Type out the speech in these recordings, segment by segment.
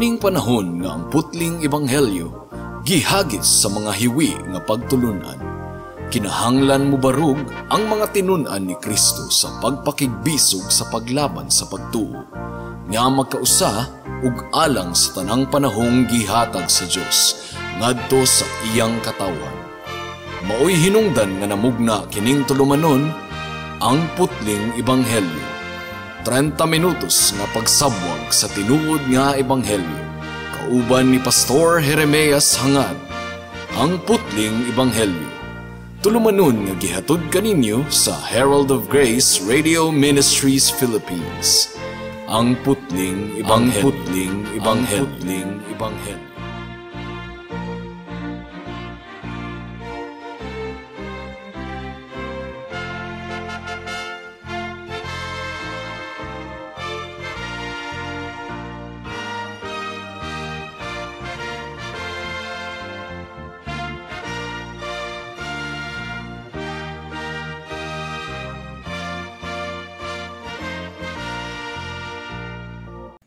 Niining panahon nga ang putling ebanghelyo gihagis sa mga hiwi nga pagtulunan, kinahanglan mobarog ang mga tinun-an ni Kristo sa pagpakigbisog sa paglaban sa pagtuo, nga magkausa ug alang sa tanang panahong gihatag sa Dios ngadto sa iyang katawhan. Maoy hinungdan nga namugna kining tulumanon, Ang Putling Ebanghelyo. 30 minutos nga pagsabwag sa tinuod nga ebanghelyo. Kauban ni Pastor Jeremias Hangad, Ang Putling Ebanghelyo. Tulumanon nga gihatod kaninyo sa Herald of Grace Radio Ministries Philippines. Ang Putling Ebanghelyo. Ang Putling Ebanghelyo. Ang Putling Ebanghelyo.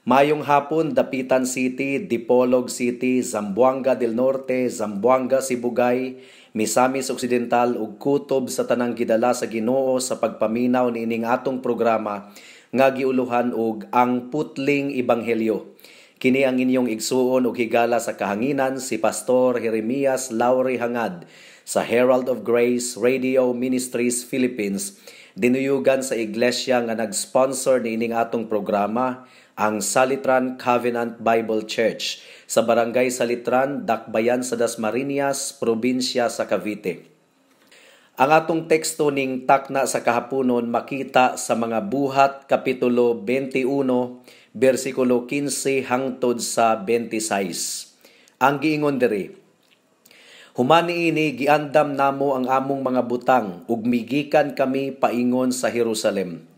Mayong hapon, Dapitan City, Dipolog City, Zamboanga del Norte, Zamboanga Sibugay, Misamis Occidental ug kutob sa tanang gidala sa Ginoo sa pagpaminaw niining atong programa nga giuluhan og Ang Putling Ebanghelyo. Kini ang inyong igsuon ug higala sa kahanginan, si Pastor Jeremias Lauri Hangad sa Herald of Grace Radio Ministries Philippines, dinuyugan sa iglesia nga nag-sponsor niining atong programa, ang Salitran Covenant Bible Church sa Barangay Salitran, Dakbayan sa Dasmariñas, probinsya sa Cavite. Ang atong teksto ning takna sa kahaponon makita sa mga Buhat Kapitulo 21, bersikulo 15 hangtod sa 26. Ang giingon diri, "Human niini giandam namo ang among mga butang ug migikan kami paingon sa Jerusalem.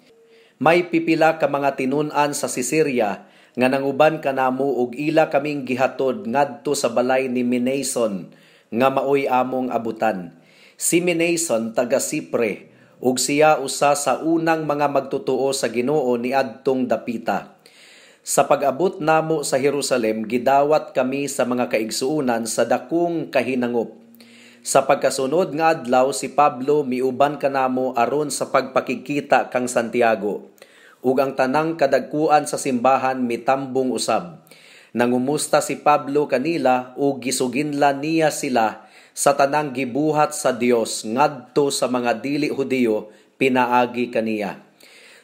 May pipila ka mga tinun-an sa Caesarea nga nanguban kanamo ug ila kaming gihatod ngadto sa balay ni Mnason nga maoy among abutan. Si Mnason taga Sipre ug siya usa sa unang mga magtotoo sa Ginoo niadtong dapita. Sa pag-abot namo sa Jerusalem, gidawat kami sa mga kaigsuonan sa dakong kahinangop. Sa pagkasunod nga adlaw, si Pablo miuban kanamo aron sa pagpakigkita kang Santiago, ug ang tanang kadagkuan sa simbahan mitambong usab. Nangumusta si Pablo kanila ug gisuginlan niya sila sa tanang gibuhat sa Dios ngadto sa mga dili Hudiyo pinaagi kaniya.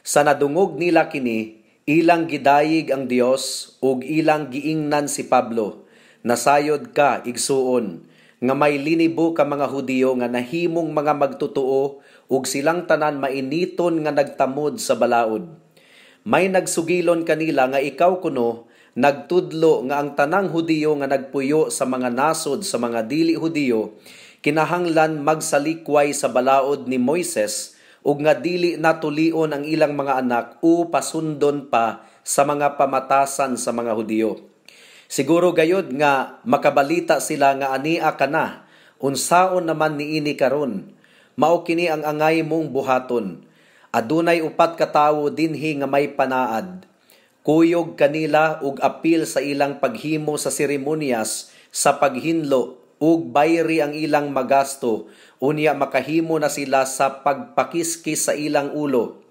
Sa nadungog nila kini, ilang gidayig ang Dios ug ilang giingnan si Pablo, "Nasayod ka, igsuon, nga may linibo ka mga Hudiyo nga nahimong mga magtotoo ug silang tanan mainiton nga nagtamod sa balaod. May nagsugilon kanila nga ikaw kuno nagtudlo nga ang tanang Hudiyo nga nagpuyo sa mga nasod sa mga dili Hudiyo kinahanglan magsalikway sa balaod ni Moises ug nga dili natulion ang ilang mga anak o pasundon pa sa mga pamatasan sa mga Hudiyo. Siguro gayod nga makabalita sila nga ania ka na, unsaon naman niini karon, mao kini ang angay mong buhaton. Adunay 4 ka tawo dinhi nga may panaad. Kuyog kanila ug apil sa ilang paghimo sa seremonyas sa paghinlo ug bayri ang ilang magasto, unya makahimo na sila sa pagpakiskis sa ilang ulo.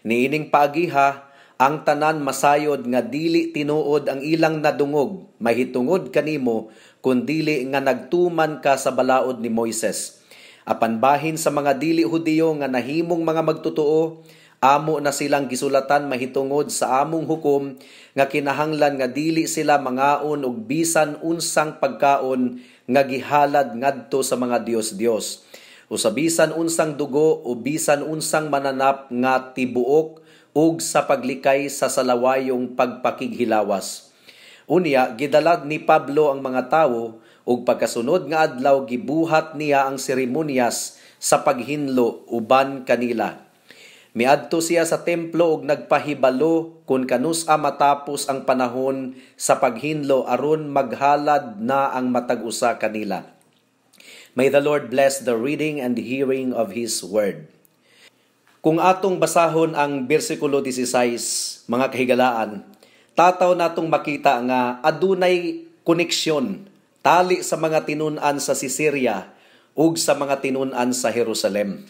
Niining paagiha, ang tanan masayod nga dili tinuod ang ilang nadungog, mahitungod kanimo kun dili nga nagtuman ka sa balaod ni Moises. Apan bahin sa mga dili Hudiyo nga nahimong mga magtotoo, amo na silang gisulatan mahitungod sa among hukom nga kinahanglan nga dili sila mangaon og bisan unsang pagkaon nga gihalad ngadto sa mga Dios-Dios, o sa bisan unsang dugo o bisan unsang mananap nga tibuok ug sa paglikay sa salawayong pagpakighilawas." Unya gidalad ni Pablo ang mga tawo ug pagkasunod nga adlaw gibuhat niya ang seremonyas sa paghinlo uban kanila. Miadto siya sa templo ug nagpahibalo kun kanus-a matapos ang panahon sa paghinlo aron maghalad na ang matag usa kanila. May the Lord bless the reading and hearing of His Word. Kung atong basahon ang bersikulo 16, mga kahigalaan, Tataw natong makita nga adunay koneksyon tali sa mga tinun-an sa Caesarea ug sa mga tinun-an sa Jerusalem.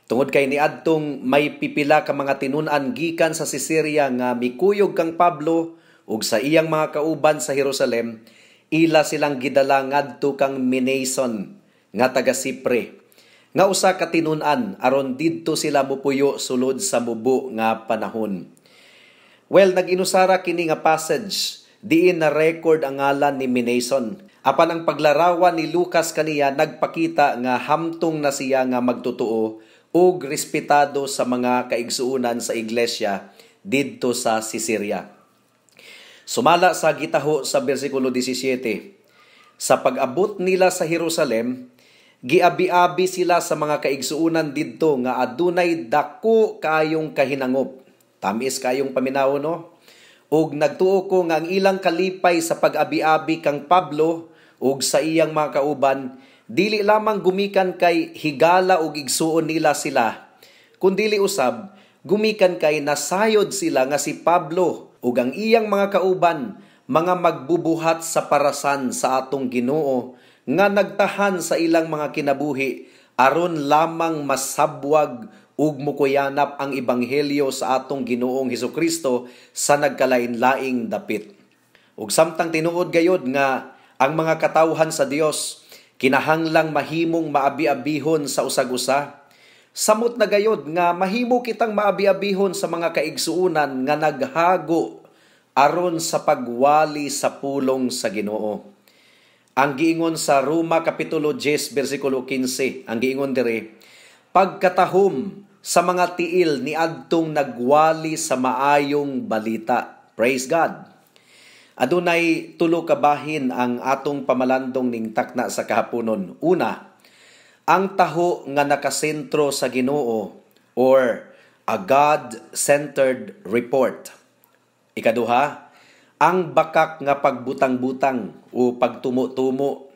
Tungod kay niadtong may pipila ka mga tinun-an gikan sa Caesarea nga mikuyog kang Pablo ug sa iyang mga kauban sa Jerusalem, ila silang gidala ngadto kang Mnason nga taga Cypre nga usa ka tinun-an aron didto sila mupuyo sulod sa mubo nga panahon. Well, nag-inusara kini nga passage diin na record ang ngalan ni Mnason. Apan ang paglarawan ni Lucas kaniya nagpakita nga hamtong na siya nga magtotoo ug respetado sa mga kaigsuonan sa iglesia didto sa Caesarea. Sumala sa gitaho sa bersikulo 17, sa pag-abot nila sa Jerusalem, giabi-abi sila sa mga kaigsuonan didto nga adunay dako kayong kahinangop. Tamis kayong paminaw, no? Ug nagtuo ko nga ang ilang kalipay sa pag-abi-abi kang Pablo ug sa iyang mga kauban dili lamang gumikan kay higala ug igsuon nila sila, kundili usab gumikan kay nasayod sila nga si Pablo ug ang iyang mga kauban mga magbubuhat sa parasan sa atong Ginoo nga nagtahan sa ilang mga kinabuhi aron lamang masabwag ug mukuyanap ang ebanghelyo sa atong Ginoong Hesukristo sa nagkalain-laing dapit. Ug samtang tinuod gayod nga ang mga katawhan sa Dios kinahanglang mahimong maabi-abihon sa usag-usa, samot na gayod nga mahimo kitang maabi-abihon sa mga kaigsuonan nga naghago aron sa pagwali sa pulong sa Ginoo. Ang giingon sa Roma kapitulo 10 bersikulo 15, ang giingon diri, pagkatahom sa mga tiil ni adtong nagwali sa maayong balita. Praise God. Adunay tulo ka bahin ang atong pamalandong ning takna sa kahaponon. Una, ang taho nga nakasentro sa Ginoo or a God-centered report. Ikaduha, ang bakak nga pagbutang-butang o pagtumo-tumo.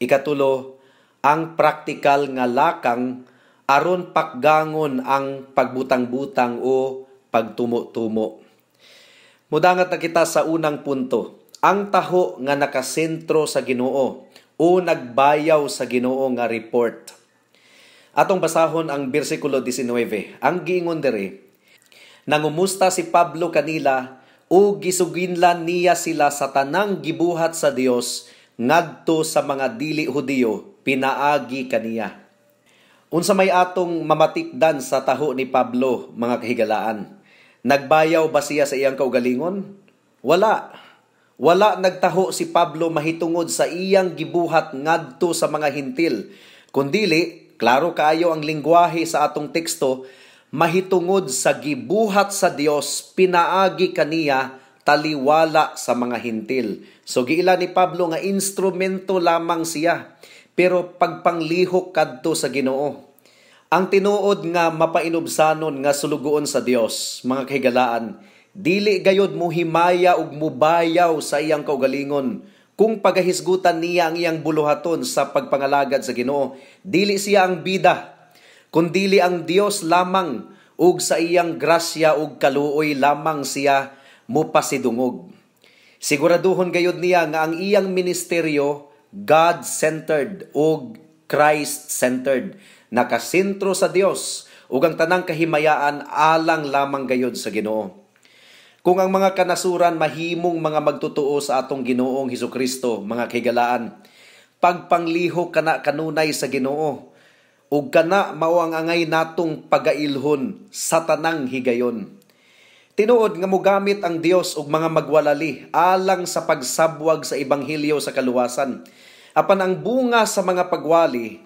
Ikatulo, ang praktikal nga lakang aron pakgangon ang pagbutang-butang o pagtumo-tumo. Mudangat na kita sa unang punto, ang taho nga nakasentro sa Ginoo o nagbayaw sa Ginoo nga report. Atong basahon ang bersikulo 19. Ang giingon diri, nangumusta si Pablo kanila o gisuginlan niya sila sa tanang gibuhat sa Dios ngadto sa mga dili Hudiyo pinaagi kaniya. Unsa may atong mamatikdan sa taho ni Pablo, mga kahigalaan? Nagbayaw ba siya sa iyang kaugalingon? Wala. Wala nagtaho si Pablo mahitungod sa iyang gibuhat ngadto sa mga Hintil. Kundili, klaro kaayo ang lingwahe sa atong teksto, mahitungod sa gibuhat sa Dios pinaagi kaniya taliwala sa mga Hintil. So giila ni Pablo nga instrumento lamang siya, pero pagpanglihok kadto sa Ginoo. Ang tinuod nga mapainubsanon nga sulugoon sa Dios, mga kahigalaan, dili gayod muhimaya ug mubayaw sa iyang kaugalingon kung pagahisgutan niya ang iyang buluhaton sa pagpangalagad sa Ginoo. Dili siya ang bida, kundili ang Dios lamang ug sa iyang grasya ug kaluoy lamang siya mupasidungog. Siguraduhon gayod niya nga ang iyang ministeryo God-centered ug Christ-centered, nakasentro sa Dios ug ang tanang kahimayaan alang lamang gayod sa Ginoo. Kung ang mga kanasuran mahimong mga magtotoo sa atong Ginoong Hesukristo, mga kahigalaan, pagpanglihok kana kanunay sa Ginoo ug kana mao ang angay natong pagailhon sa tanang higayon. Tinuod nga mogamit ang Dios og mga magwalali alang sa pagsabwag sa ebanghelyo sa kaluwasan. Apan ang bunga sa mga pagwali,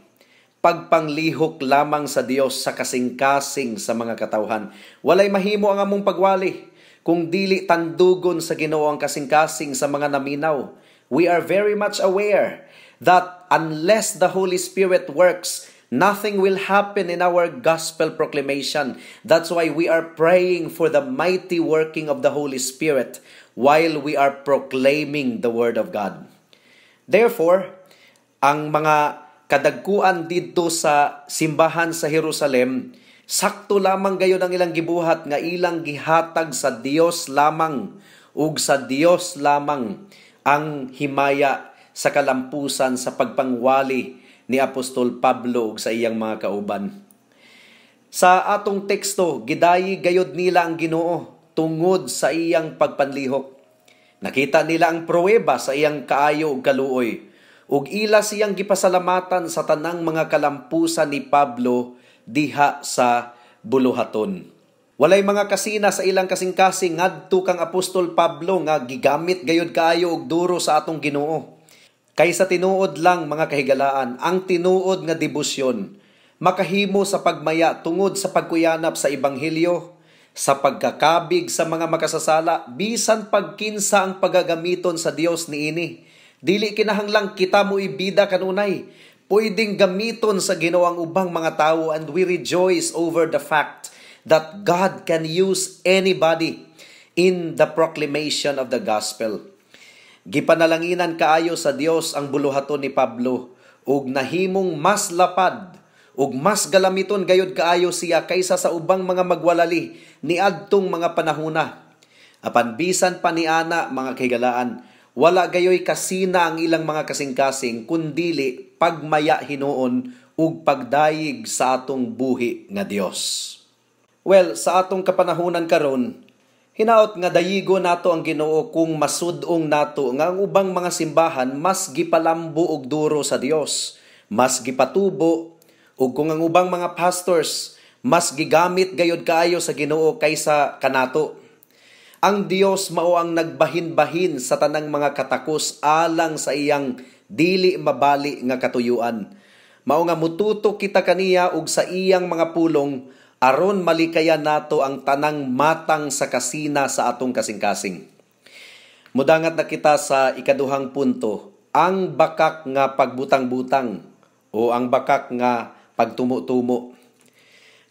pagpanglihok lamang sa Dios sa kasing-kasing sa mga katawhan. Walay mahimo ang among pagwali kung dili tandugon sa Ginoo ang kasing-kasing sa mga naminaw. We are very much aware that unless the Holy Spirit works, nothing will happen in our gospel proclamation. That's why we are praying for the mighty working of the Holy Spirit while we are proclaiming the Word of God. Therefore, ang mga kadagkuan didto sa simbahan sa Jerusalem, sakto lamang gayon ang ilang gibuhat nga ilang gihatag sa Dios lamang ug sa Dios lamang ang himaya sa kalampusan sa pagpangwali ni Apostol Pablo ug sa iyang mga kauban. Sa atong teksto, gidayi gayod nila ang Ginoo tungod sa iyang pagpanlihok. Nakita nila ang pruweba sa iyang kaayo ug kaluoy, ug ila siyang gipasalamatan sa tanang mga kalampusan ni Pablo diha sa buluhaton. Walay mga kasina sa ilang kasing-kasing ngadto kang Apostol Pablo nga gigamit gayod kaayo og duro sa atong Ginoo. Kay sa tinuod lang, mga kahigalaan, ang tinuod nga debosyon makahimo sa pagmaya tungod sa pagkuyanap sa ebanghelyo, sa pagkakabig sa mga makasasala, bisan pagkinsa ang pagagamiton sa Dios niini. Dili kinahanglang kita mo ibida kanunay. Pwedeng gamiton sa Ginoo ang ubang mga tawo, and we rejoice over the fact that God can use anybody in the proclamation of the gospel. Gipanalanginan kaayo sa Dios ang buluhaton ni Pablo ug nahimong mas lapad ug mas galamiton gayud kaayo siya kaysa sa ubang mga magwalali niadtong mga panahuna. Apan bisan pa niana, mga kahigalaan, wala gayoy kasina ang ilang mga kasing-kasing kundili pagmaya hinuon ug pagdayig sa atong buhi nga Dios. Well, sa atong kapanahunan karon, hinaot nga dayigo nato ang Ginoo kung masud-ong nato nga ang ubang mga simbahan mas gipalambo og duro sa Dios, mas gipatubo, ug kung ang ubang mga pastors mas gigamit gayod kaayo sa Ginoo kaysa kanato. Ang Dios mao ang nagbahin-bahin sa tanang mga katakos alang sa iyang dili mabali nga katuyuan. Mao nga mututok kita kaniya ug sa iyang mga pulong aron malikayan nato ang tanang matang sa kasina sa atong kasing-kasing. Mudangat na kita sa ikaduhang punto, ang bakak nga pagbutang-butang o ang bakak nga pagtumo-tumo.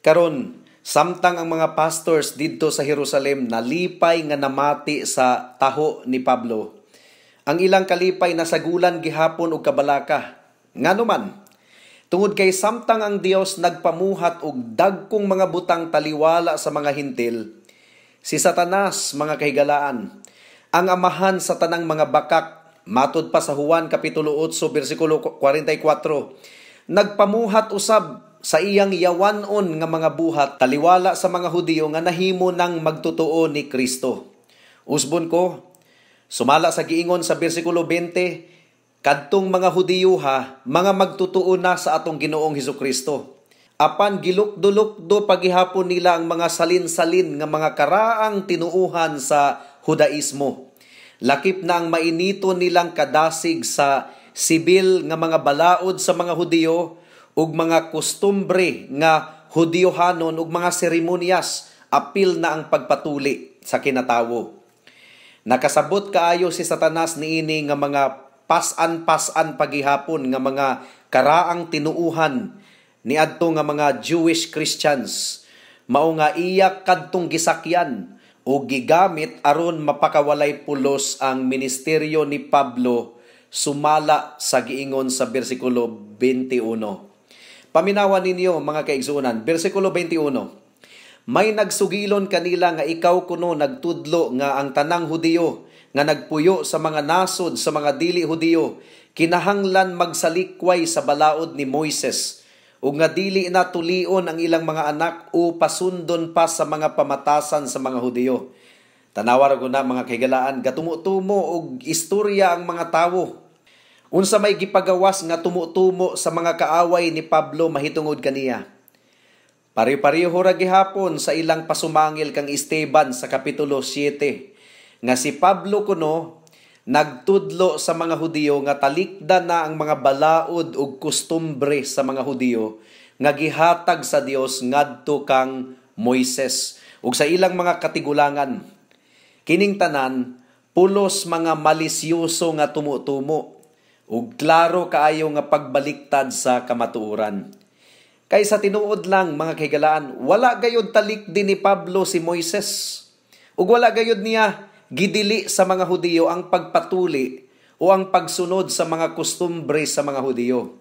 Karon, samtang ang mga pastors didto sa Jerusalem nalipay nga namati sa taho ni Pablo, ang ilang kalipay nasagulan gihapon og kabalaka. Ngano man? Tungod kay samtang ang Dios nagpamuhat og dagkong mga butang taliwala sa mga Hintil, si Satanas, mga kahigalaan, ang amahan sa tanang mga bakak, matud pa sa Juan Kapitulo 8, versikulo 44, nagpamuhat usab sa iyang yawanon nga mga buhat taliwala sa mga Hudiyo nga nahimo nang magtotoo ni Kristo. Usbon ko, sumala sa giingon sa versikulo 20, kadtong mga Hudiyo ha, mga magtotoo na sa atong Ginoong Hesukristo. Apan gilukdo-lukdo pagihapon nila ang mga salin-salin nga mga karaang tinuuhan sa Hudaismo. Lakip na ang mainito nilang kadasig sa sibil nga mga balaod sa mga Hudiyo ug mga kostumbre nga Hudiyohanon ug mga seremonyas, apil na ang pagpatuli sa kinatawo. Nakasabot kaayo si Satanas niini nga mga pasan-pasan pagihapon nga mga karaang tinuuhan niadto nga mga Jewish Christians. Mao nga iya kadtong gisakyan o gigamit aron mapakawalay pulos ang ministeryo ni Pablo sumala sa giingon sa bersikulo 21. Paminawan ninyo, mga kaigsuonan, bersikulo 21. May nagsugilon kanila nga ikaw kuno nagtudlo nga ang tanang Hudiyo nga nagpuyo sa mga nasod sa mga dili Hudiyo kinahanglan magsalikway sa balaod ni Moises ug nga dili na tulion ang ilang mga anak o pasundon pa sa mga pamatasan sa mga Hudiyo. Tanawa ra na, mga kahigalaan, gatumo-tumo og istorya ang mga tawo. Unsa may gipagawas nga tumo-tumo sa mga kaaway ni Pablo mahitungod kaniya? Pare-pareho ra gihapon sa ilang pasumangil kang Esteban sa Kapitulo 7, nga si Pablo kuno nagtudlo sa mga Hudiyo nga talikdan na ang mga balaod ug kustumbre sa mga Hudiyo nga gihatag sa Dios ngadto kang Moises ug sa ilang mga katigulangan. Kining tanan pulos mga malisyoso nga tumutumo ug klaro kaayo nga pagbaliktad sa kamatuoran. Kay sa tinuod lang, mga kahigalaan, wala gayud talikdi ni Pablo si Moises. Ug wala gayud niya gidili sa mga Hudiyo ang pagpatuli o ang pagsunod sa mga kustumbre sa mga Hudiyo.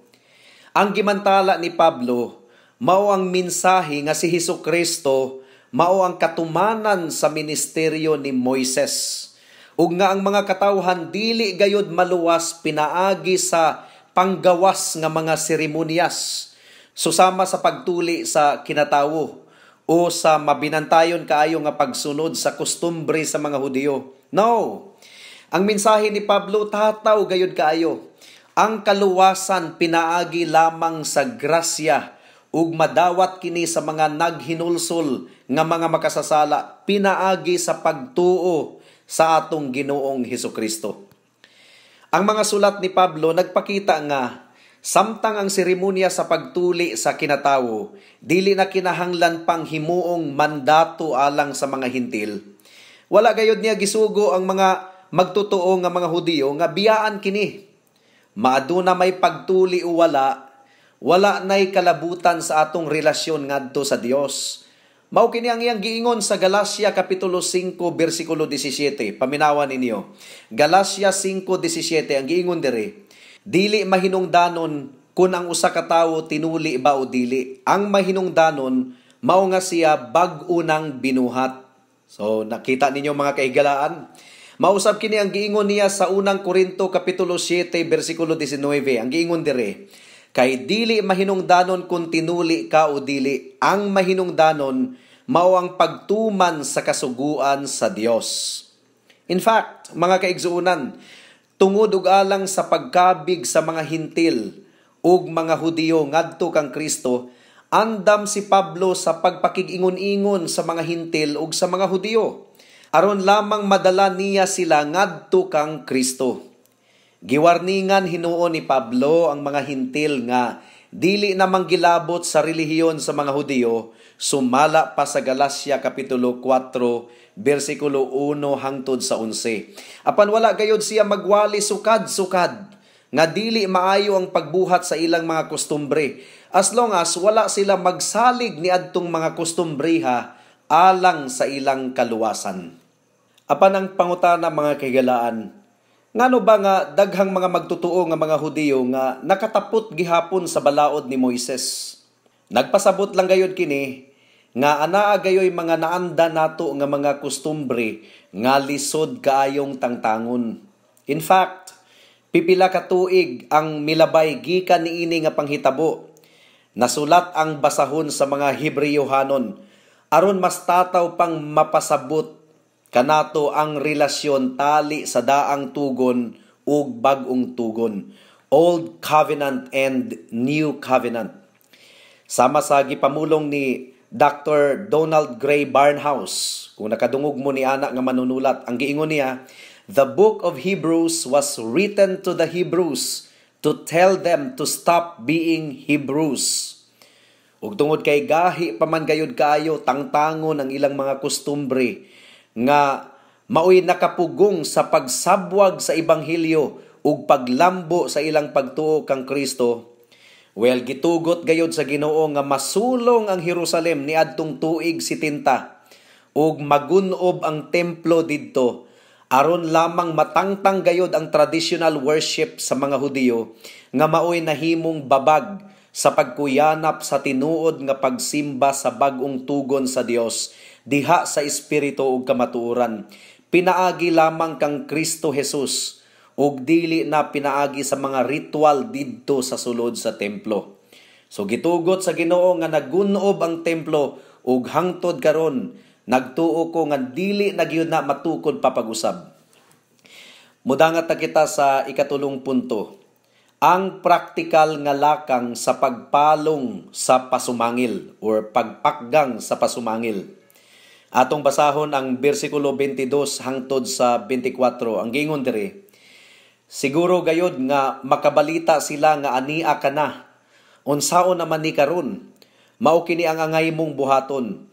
Ang gimantala ni Pablo mao ang mensahe nga si Hesukristo mao ang katumanan sa ministeryo ni Moises. Ug nga ang mga katawhan dili gayud maluwas pinaagi sa panggawas nga mga seremonyas, susama sa pagtuli sa kinatawo o sa mabinantayon kaayo nga pagsunod sa kostumbre sa mga Hudiyo. No. Ang mensahe ni Pablo tataw gayud kaayo. Ang kaluwasan pinaagi lamang sa grasya ug madawat kini sa mga naghinulsol nga mga makasasala pinaagi sa pagtuo sa atong Ginoong Hesukristo. Ang mga sulat ni Pablo nagpakita nga samtang ang seremonya sa pagtuli sa kinatawo dili na kinahanglan pang himuong mandato alang sa mga Hintil, wala gayud niya gisugo ang mga magtotoo nga mga Hudiyo nga biyaan kini. Maaduna may pagtuli o wala, wala nay kalabutan sa atong relasyon ngadto sa Dios. Mao kini ang iyang giingon sa Galacia kapitulo 5 bersikulo 17. Paminawan ninyo. Galacia 5:17 ang giingon diri. Dili mahinungdanon kun ang usa ka tawo tinuli ba o dili. Ang mahinungdanon mao nga siya bag-o nang binuhat. So nakita ninyo, mga kahigalaan. Mausab kini ang giingon niya sa Unang Korinto kapitulo 7 bersikulo 19. Ang giingon dire, kay dili mahinungdanon kung tinuli ka o dili. Ang mahinungdanon mao ang pagtuman sa kasuguan sa Dios. In fact, mga kaigsuonan, tungod ug alang sa pagkabig sa mga Hintil ug mga Hudiyo ngadto kang Kristo, andam si Pablo sa pagpakig-ingon-ingon sa mga Hintil ug sa mga Hudiyo aron lamang madala niya sila ngadto kang Kristo. Giwarningan hinuon ni Pablo ang mga Hintil nga dili namang gilabot sa relihiyon sa mga Hudiyo, sumala pa sa Galacia kapitulo 4 bersikulo 1 hangtod sa 11. Apan wala gayod siya magwali sukad-sukad nga dili maayo ang pagbuhat sa ilang mga kostumbre, as long as wala sila magsalig ni adtong mga kostumbreha alang sa ilang kaluwasan. Apan ang pangutana, mga kahigalaan, ngano ba nga daghang mga magtotoo nga mga Hudiyo nga nakatapot gihapon sa balaod ni Moises? Nagpasabot lang gayod kini nga anaa gayoy mga naanda nato nga mga kostumbre nga lisod kaayong tangtangon. In fact, pipila ka tuig ang milabay gikan niini nga panghitabo. Nasulat ang basahon sa mga Hebreohanon aron mas tataw pang mapasabot kanato ang relasyon tali sa daang tugon ug bag-ong tugon, Old Covenant and New Covenant. Sama sa gipamulong ni Dr. Donald Gray Barnhouse, kung nakadungog mo ni ana nga manunulat, ang giingon niya, "The book of Hebrews was written to the Hebrews to tell them to stop being Hebrews." Ug tungod kay gahi pa man gayud kaayo tangtangon ang ilang mga kostumbre nga maoy nakapugong sa pagsabwag sa ebanghelyo ug paglambo sa ilang pagtuo kang Kristo, well, gitugot gayod sa Ginoo nga masulong ang Jerusalem niadtong tuig 70 ug magunob ang templo didto aron lamang matangtang gayod ang traditional worship sa mga Hudiyo nga maoy nahimong babag sa pagkuyanap sa tinuod nga pagsimba sa bag-ong tugon sa Dios diha sa espiritu ug kamatuoran, pinaagi lamang kang Kristo Jesus ug dili na pinaagi sa mga ritual didto sa sulod sa templo. So gitugot sa Ginoo nga nagunob ang templo ug hangtod karon nagtuo ko nga dili na gyud na matukod papag-usab. Mudangat ta kita sa ikatulong punto, ang praktikal nga lakang sa pagpalong sa pasumangil or pagpakgang sa pasumangil. Atong basahon ang bersikulo 22 hangtod sa 24. Ang giingon diri, siguro gayod nga makabalita sila nga ania ka na. Unsaon naman ni karon? Mao kini ang angay mong buhaton.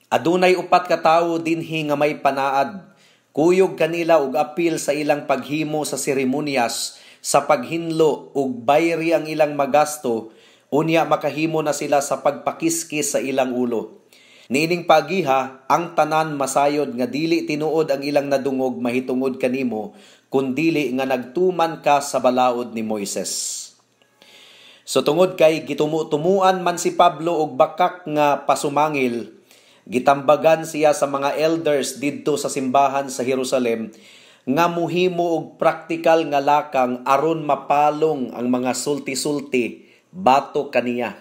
Adunay upat ka tawo dinhi nga may panaad. Kuyog kanila og apil sa ilang paghimo sa seremonyas sa paghinlo ug bayri ang ilang magasto, unya makahimo na sila sa pagpakiskis sa ilang ulo. Niining pagiha, ang tanan masayod nga dili tinuod ang ilang nadungog mahitungod kanimo, kundili nga nagtuman ka sa balaod ni Moises. So tungod kay gitumu-tumuan man si Pablo og bakak nga pasumangil, gitambagan siya sa mga elders didto sa simbahan sa Jerusalem nga muhimo og praktikal nga lakang aron mapalong ang mga sulti-sulti batok kaniya.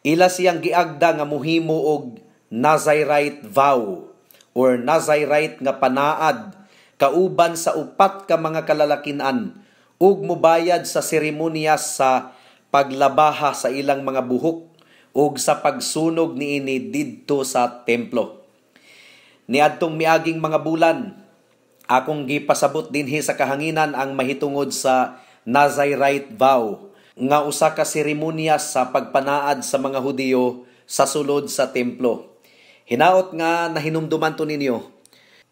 Ila siyang giagda nga muhimo og Nazirite vow or Nazirite nga panaad kauban sa upat ka mga kalalakinan ug mubayad sa seremonya sa paglabaha sa ilang mga buhok ug sa pagsunog niini didto sa templo. Niadtong miaging mga bulan, akong gipasabot dinhi sa kahanginan ang mahitungod sa Nazirite vow nga usa ka seremonya sa pagpanaad sa mga Hudiyo sa sulod sa templo. Hinaot nga nahinumduman to ninyo.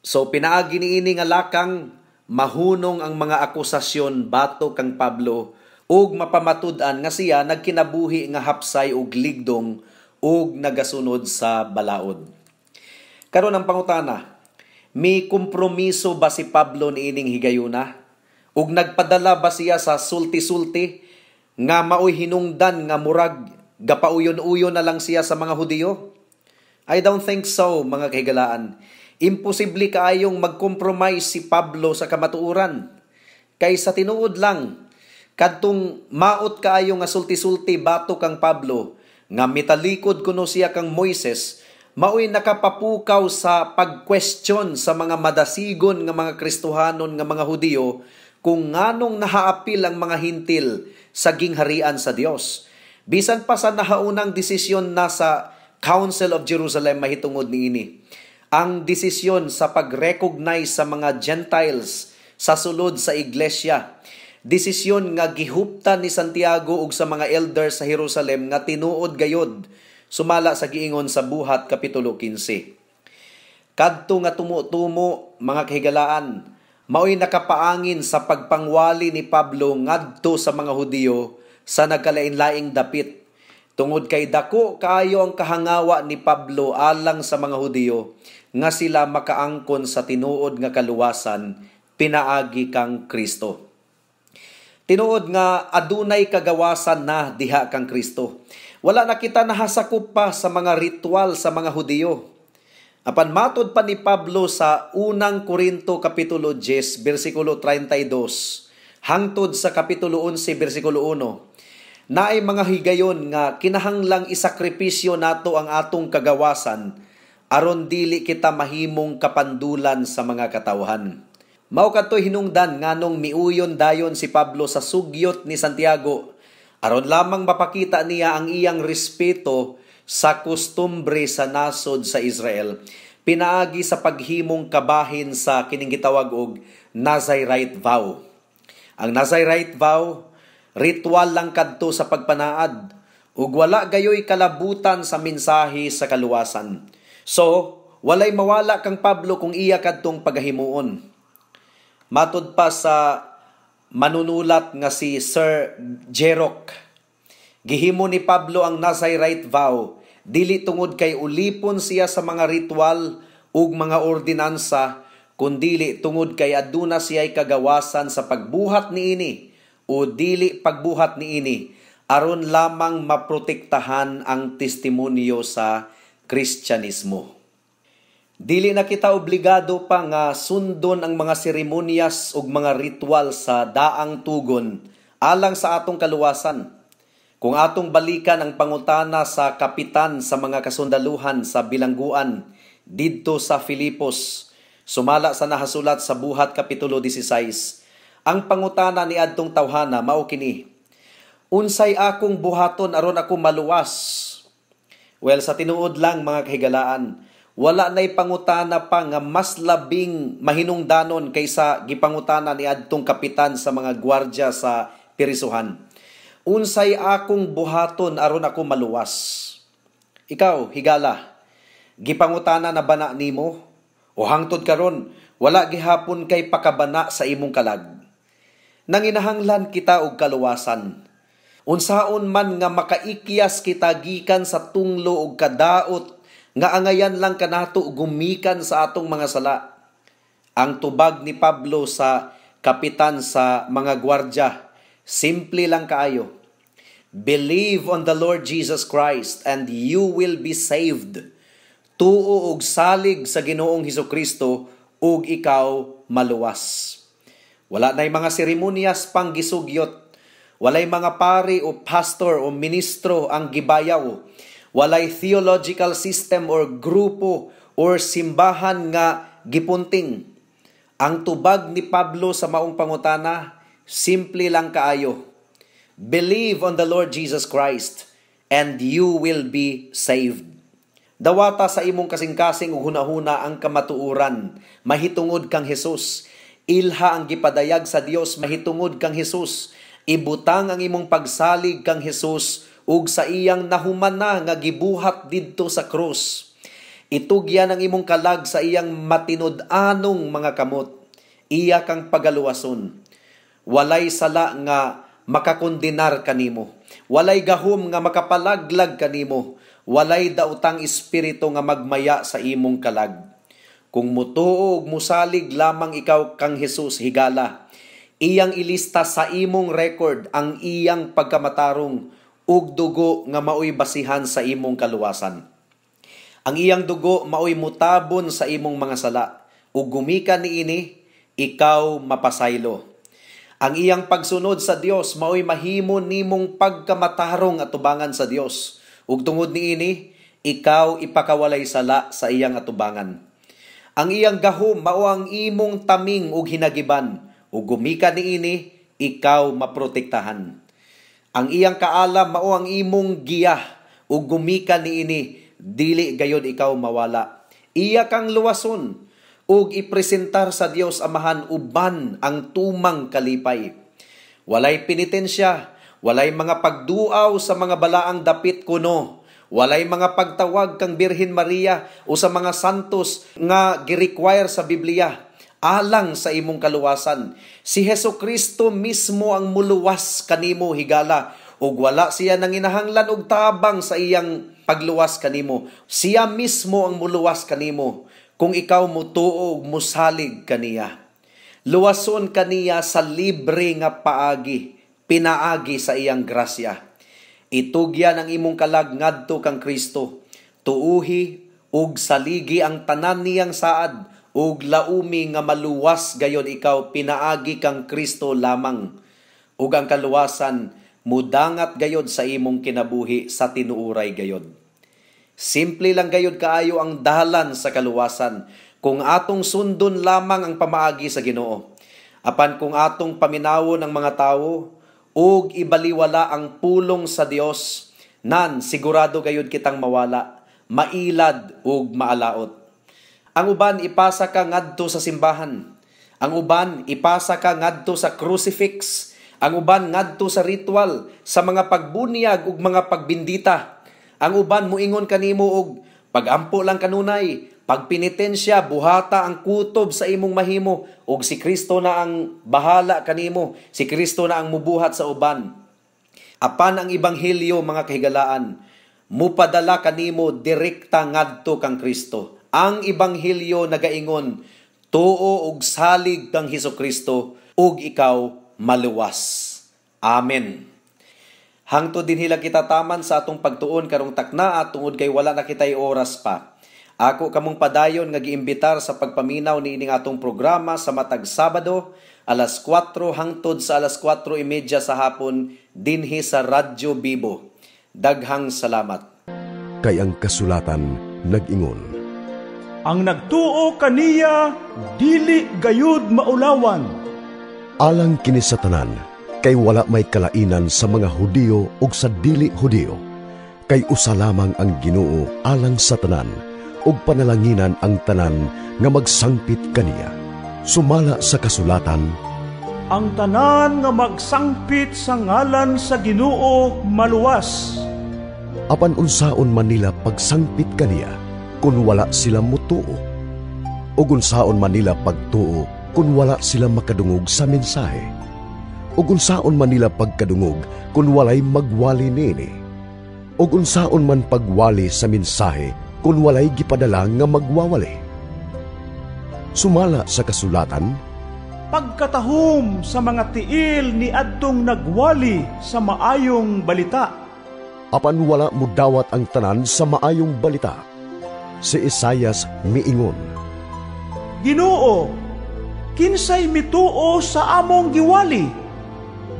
So pinaagi niini nga lakang, mahunong ang mga akusasyon batok kang Pablo ug mapamatud-an nga siya nagkinabuhi nga hapsay ug ligdong ug nagasunod sa balaod. Karon ang pangutana, mi kompromiso ba si Pablo niining higayuna? Ug nagpadala ba siya sa sulti-sulti nga maoy hinungdan nga murag gapauyon-uyon na lang siya sa mga Hudiyo? I don't think so, mga kahigalaan. Imposible kaayong mag-compromise si Pablo sa kamatuoran. Kay sa tinuod lang, kadtong maot kaayo nga sulti-sulti batok kang Pablo, nga mitalikod kuno siya kang Moises, maoy nakapapukaw sa pag-question sa mga madasigon nga mga Kristohanon nga mga Hudiyo kung nganong nahaapil ang mga Hintil sa gingharian sa Dios. Bisan pa sa nahaunang desisyon na sa Council of Jerusalem mahitungod niini. Ang desisyon sa pag-recognize sa mga Gentiles sa sulod sa iglesia. Desisyon nga gihuptan ni Santiago ug sa mga elders sa Jerusalem nga tinuod gayod sumala sa giingon sa Buhat Kapitulo 15. Kadto nga tumo-tumo, mga kahigalaan, maoy nakapaangin sa pagpangwali ni Pablo ngadto sa mga Hudiyo sa nagkalain-laing dapit. Tungod kay dako kaayo ang kahangawa ni Pablo alang sa mga Hudiyo nga sila makaangkon sa tinuod nga kaluwasan pinaagi kang Kristo. Tinuod nga adunay kagawasan na diha kang Kristo. Wala na kita nahasakop pa sa mga ritual sa mga Hudiyo. Apan matod pa ni Pablo sa Unang Korinto Kapitulo 10 bersikulo 32 hangtod sa Kapitulo 11 bersikulo 1, naay mga higayon nga kinahanglang isakripisyo nato ang atong kagawasan aron dili kita mahimong kapandulan sa mga katawhan. Mao kadto'y hinungdan nganong miuyon dayon si Pablo sa sugyot ni Santiago aron lamang mapakita niya ang iyang respeto sa kustumbre sa nasod sa Israel pinaagi sa paghimong kabahin sa kining gitawag og Nazirite vow. Ang Nazirite vow, ritual lang kadto sa pagpanaad ug wala gayoy kalabutan sa mensahe sa kaluwasan. So, walay mawala kang Pablo kung iya kadtong pagahimuon. Matod pa sa manunulat nga si Sir Jerok, gihimo ni Pablo ang Nazirite vow dili tungod kay ulipon siya sa mga ritual ug mga ordinansa, kundili tungod kay aduna siya'y kagawasan sa pagbuhat niini o dili pagbuhat niini aron lamang maprotektahan ang testimonyo sa Kristyanismo. Dili na kita obligado pa nga sundon ang mga seremonyas ug mga ritual sa daang tugon alang sa atong kaluwasan. Kung atong balikan ang pangutana sa kapitan sa mga kasundaluhan sa bilangguan didto sa Filipos, sumala sa nahasulat sa Buhat Kapitulo 16, ang pangutana ni adtong tawhana mao kini: "Unsay akong buhaton aron ako maluwas?" Well, sa tinuod lang, mga kahigalaan, wala na'y pangutana pa nga mas labing mahinungdanon kaysa gipangutana ni adtong kapitan sa mga gwardya sa pirisuhan. "Unsay akong buhaton aron ako maluwas?" Ikaw, higala, gipangutana na ba na nimo? O hangtod karon, wala gihapon kay pakabana sa imong kalag? Nanginahanglan kita og kaluwasan. Unsaon man nga makaikyas kita gikan sa tunglo og kadaot nga angayan lang kanato gumikan sa atong mga sala? Ang tubag ni Pablo sa kapitan sa mga gwardya, simple lang kaayo. "Believe on the Lord Jesus Christ and you will be saved." Tuo og salig sa Ginoong Hesukristo ug ikaw maluwas. Wala na'y mga seremonyas pang gisugyot. Walay mga pari o pastor o ministro ang gibayaw. Walay theological system or grupo or simbahan nga gipunting. Ang tubag ni Pablo sa maong pangutana, simple lang kaayo. Believe on the Lord Jesus Christ and you will be saved. Dawata sa imong kasing-kasing ug hunahuna ang kamatuoran mahitungod kang Hesus. Ilha ang gipadayag sa Dios mahitungod kang Hesus. Ibutang ang imong pagsalig kang Hesus ug sa iyang nahuman na nga gibuhat didto sa krus. Itugyan ang imong kalag sa iyang matinud-anong mga kamot. Iya kang pagaluwason. Walay sala nga makakondenar kanimo. Walay gahom nga makapalaglag kanimo. Walay daotang espiritu nga magmaya sa imong kalag. Kung mutuo ug musalig lamang ikaw kang Hesus, higala, iyang ilista sa imong record ang iyang pagkamatarong ug dugo nga maoy basihan sa imong kaluwasan. Ang iyang dugo maoy mutabon sa imong mga sala ug gumikan niini, ikaw mapasaylo. Ang iyang pagsunod sa Dios maoy mahimo nimong pagkamatarong atubangan sa Dios ug tungod niini, ikaw ipakawalay sala sa iyang atubangan. Ang iyang gahom mao ang imong taming ug hinagiban ug gumikan niini, ikaw maprotektahan. Ang iyang kaalam mao ang imong giya ug gumikan niini, dili gayod ikaw mawala. Iya kang luwason ug ipresentar sa Dios Amahan uban ang tumang kalipay. Walay penitensya, walay mga pagduaw sa mga balaang dapit kuno, walay mga pagtawag kang Birhen Maria o sa mga santos nga gi-require sa Biblia alang sa imong kaluwasan. Si Hesus Kristo mismo ang muluwas kanimo, higala, ug wala siya nanginahanglan og tabang sa iyang pagluwas kanimo. Siya mismo ang muluwas kanimo kung ikaw mutuo ug musalig kaniya. Luwason kaniya sa libre nga paagi, pinaagi sa iyang grasya. Itugyan ang imong kalag ngadto kang Kristo. Tuuhi ug saligi ang tanan niyang saad ug laumi nga maluwas gayon ikaw pinaagi kang Kristo lamang. Ug ang kaluwasan mudangat gayod sa imong kinabuhi sa tinuuray gayod. Simple lang gayod kaayo ang dalan sa kaluwasan kung atong sundon lamang ang pamaagi sa Ginoo. Apan kung atong paminawon ang mga tawo ug ibaliwala ang pulong sa Dios, nan sigurado gayud kitang mawala, mailad ug maalaot. Ang uban ipasa ka ngadto sa simbahan. Ang uban ipasa ka ngadto sa crucifix. Ang uban ngadto sa ritual, sa mga pagbuniyag ug mga pagbindita. Ang uban muingon kanimo og pagampo lang kanunay, pagpenitensya, buhata ang kutob sa imong mahimo ug si Kristo na ang bahala kanimo, si Kristo na ang mubuhat sa uban. Apan ang ebanghelyo, mga kahigalaan, mupadala kanimo direkta ngadto kang Kristo. Ang ebanghelyo nagaingon, tuo ug salig kang Hesus Kristo ug ikaw maluwas. Amen. Hangtod dinhi lang kita taman sa atong pagtuon karong taknaa tungod kay wala na kitay oras pa. Ako kamong padayon nga giimbitar sa pagpaminaw niining atong programa sa matag Sabado alas 4 hangtod sa alas 4:30 sa hapon dinhi sa Radyo Bibo. Daghang salamat. Kay ang kasulatan nag-ingon, ang nagtuo kaniya dili gayud maulawan. Alang kini sa tanan, kay wala may kalainan sa mga Hudiyo ug sa dili Hudiyo, kay usa lamang ang Ginoo alang sa tanan, ug panalanginan ang tanan nga magsangpit kaniya. Sumala sa kasulatan, ang tanan nga magsangpit sa ngalan sa Ginoo maluwas. Apan unsaon man nila pagsangpit kaniya kun wala sila mutuo? Ug unsaon man nila pagtuo kun wala sila makadungog sa mensahe? Ug unsaon man nila pagkadungog kun walay magwali niini? Ug unsaon man pagwali sa mensahe kun walay gipadala nga magwawali? Sumala sa kasulatan, pagkatahom sa mga tiil ni adtong nagwali sa maayong balita. Apan wala mudawat ang tanan sa maayong balita. Si Isayas miingon, Ginoo, kinsay mituo sa among giwali?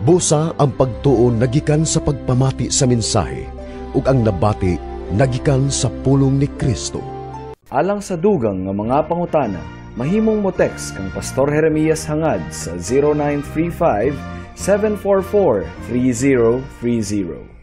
Busa ang pagtuo nagikan sa pagpamati sa mensahe, ug ang nabati nagikan sa pulong ni Kristo. Alang sa dugang nga mga pangutana, mahimong mo text kang Pastor Jeremias Hangad sa 0935 744 3030.